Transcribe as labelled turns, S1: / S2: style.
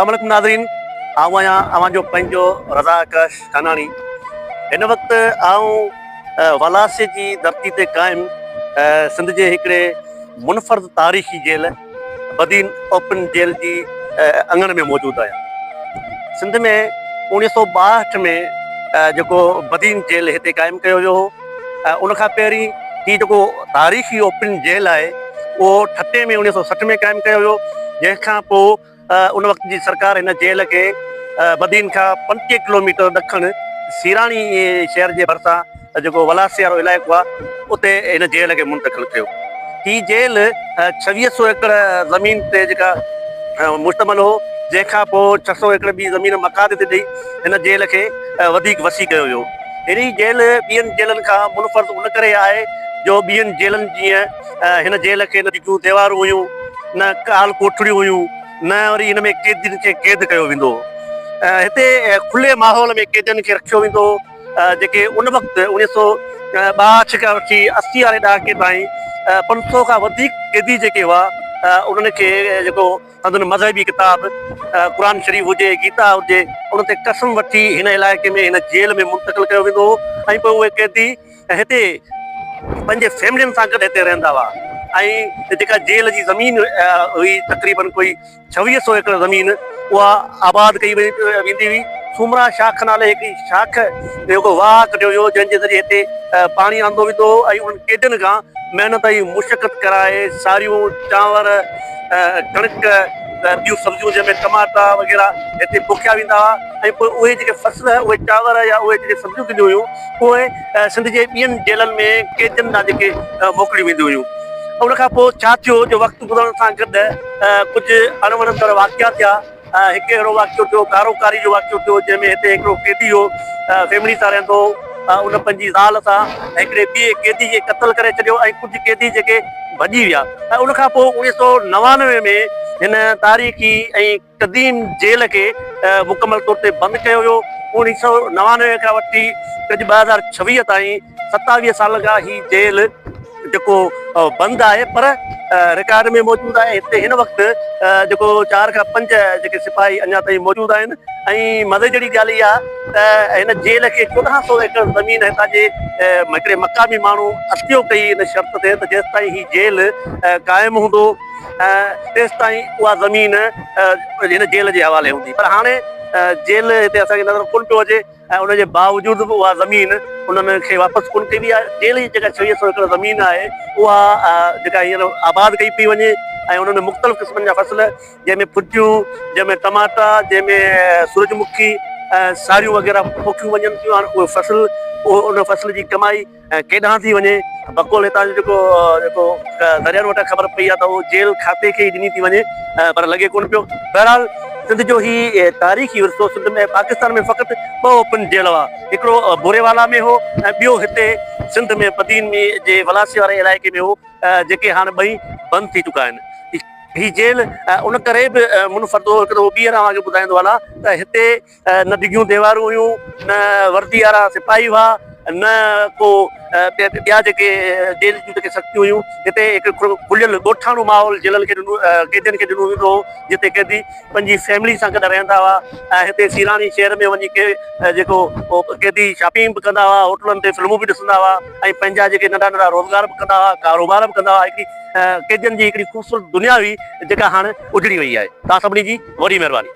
S1: السلام عليڪم ناظرين آئون آهيان اوهان جو پنهنجو رضا آڪاش خاناڻي هن وقت آئون ولاسي جي ڌرتي تي قائم سنڌ جي هڪڙي منفرد تاريخي جيل بدين اوپن جيل جي اڱڻ ۾ موجود آهيان سنڌ ۾ اوڻيهه سو ٻاهٺ ۾ جيڪو بدين جيل هتي قائم ڪيو ويو هو ان کان پهرين هي جيڪو تاريخي اوپن جيل آهي اهو ٺٽي ۾ اوڻيهه سو 60 ۾ قائم ڪيو ويو جنهن کان پوء ان وقت جي سرڪار هن جيل کي بدين کان 35 ڪلوميٽر ڏکڻ سيراڻي شهر جي ڀرسان جيڪو ولاسي وارو علائقو آهي اتي هن جيل کي منتقل ڪيو. هي جيل ڇويهه سو ايڪڙ زمين تي جيڪا مشتمل هو جنهن کان پوء ڇهه سو ايڪڙ ٻي زمين مقاعدي تي ڏئي هن جيل کي وڌيڪ وسيع ڪيو ويو. هي جيل ٻين جيلن کان منفرد ان ڪري آهي جو ٻين جيلن جيئن هن جيل کي نه ڊگهيون ديوارون هيون نه ڪال ڪوٺڙيون هيون نه وري هن ۾ قيدين کي قيد ڪيو ويندو هو. هتي کلي ماحول ۾ قيدين کي رکيو ويندو هو جيڪي ان وقت اوڻيهه سو ٻاهٺ کان وٺي 80 واري ڏهاڪي تائين 500 کان وڌيڪ قيدي جيڪي هئا انهن کي جيڪو سندن مذهبي ڪتاب قرآن شريف هجي گيتا هجي ان تي قسم وٺي هن علائقي ۾ هن جيل ۾ منتقل ڪيو ويندو هو ۽ پوء اهي قيدي هتي پنهنجي فيملين سان گڏ هتي رهندا هئا ۽ جيڪا جيل جي زمين هئي تقريبن ڪوئي ڇويهه سو ايڪڙ زمين اها آباد ڪئي ويندي هئي. سومرا شاخ نالي هڪڙي شاخ جو هڪ واهه ڪڍيو ويو جنهن جي ذريعي هتي پاڻي آندو ويندو هو ۽ انهن قيدين کان محنت ۽ مشقت ڪرائي ساريون، چانور، ڪڻڪ، ٻيون سبزيون جنهن ۾ ٽماٽا وغيره هتي پوکيا ويندا هئا ۽ پوء اهي جيڪي فصل اهي چانور يا اهي جيڪي سبزيون ٿينديون هيون اهي سنڌ جي ٻين جيلن ۾ قيدين ڏانهن جيڪي موڪليون وينديون هيون. ان کان پوء ڇا ٿيو جو وقت گذرڻ سان گڏ ڪجهه اڻوڻندڙ واقعا ٿيا. هڪ اهڙو واقعو ٿيو ڪارو ڪاري جو واقعو ٿيو جنهن ۾ هتي هڪڙو قيدي هو فيملي سان رهندو هو ان پنهنجي زال سان هڪڙي ٻئي قيدي کي قتل ڪري ڇڏيو ۽ ڪجهه قيدي جيڪي ڀڄي ويا ۽ ان کان پوء 1999 ۾ هن تاريخي ۽ قديم جيل کي مڪمل طور تي بند ڪيو ويو. 1999 کان وٺي اڄ 2026 تائين 27 سالن کان هي جيل جيڪو بند آهي پر رڪارڊ ۾ موجود آهي. هتي هن وقت جيڪو چار کان پنج جيڪي سپاهي اڃا تائين موجود آهن ۽ مزي جهڙي ڳالهه اها ته هن جيل کي 1400 ايڪڙ زمين هتان جي هڪڙي مقامي ماڻهو عطيو ڪئي ان شرط تي ته جيستائين هي جيل قائم هوندو تيستائين اها زمين هن جيل جي حوالي هوندي پر هاڻي جيل هتي اسان کي نظر ڪونه پيو اچي ۽ ان جي باوجود به اها زمين انهن کي واپس ڪونه ڪئي وئي آهي. جيل جي جيڪا ڇويهه سو ايڪڙ زمين آهي اها جيڪا هينئر آباد ڪئي پئي وڃي ۽ ان ۾ مختلف قسمن جا فصل جنهن ۾ ڦٽيون، جنهن ۾ ٽماٽا، جنهن ۾ سورج مکي ۽ ساريون وغيره پوکيون وڃن ٿيون هاڻي اهو فصل ان فصل جي ڪمائي ۽ ڪيڏانهن ٿي وڃي، بقول هتان جو جيڪو جيڪو ذريعن وٽان خبر پئي آهي ته اهو جيل کاتي کي ئي ڏني ٿي وڃي پر لڳي ڪونه پيو. بهرحال سنڌ جو هي تاريخي ورثو سنڌ ۾ پاڪستان ۾ فقط ٻه اوپن جيل هئا، هڪڙو بوريوالا ۾ هو ۽ ٻيو هتي سنڌ ۾ بدين ۾ جي ولاسي واري علائقي ۾ هو جيڪي هاڻ ٻئي بند ٿي چڪا آهن. هي جيل ان ڪري به منفرد هو، هڪ دفعو ٻيهر اوهان کي ٻڌائيندو هلان ته هتي نه ڊگهيون ديوارون هيون، نه وردي وارا سپاهي هئا، نه ڪو ٻيا جيڪي جيل جون جيڪي سختيون هيون. هتي هڪ کليل ڳوٺاڻو ماحول جيلن کي ڏنو قيدين کي ڏنو ويندو هو، جتي قيدي پنهنجي فيملي سان گڏ رهندا هئا ۽ هتي سيراڻي شهر ۾ وڃي ڪي جيڪو قيدي شاپنگ به ڪندا هئا، هوٽلن تي فلمون به ڏسندا هئا ۽ پنهنجا جيڪي ننڍا ننڍا روزگار به ڪندا هئا، ڪاروبار به ڪندا هئا. هڪڙي قيدين جي هڪڙي خوبصورت دنيا هئي، جيڪا هاڻ اجڙي وئي آهي. توهان سڀني جي وڏي مهرباني.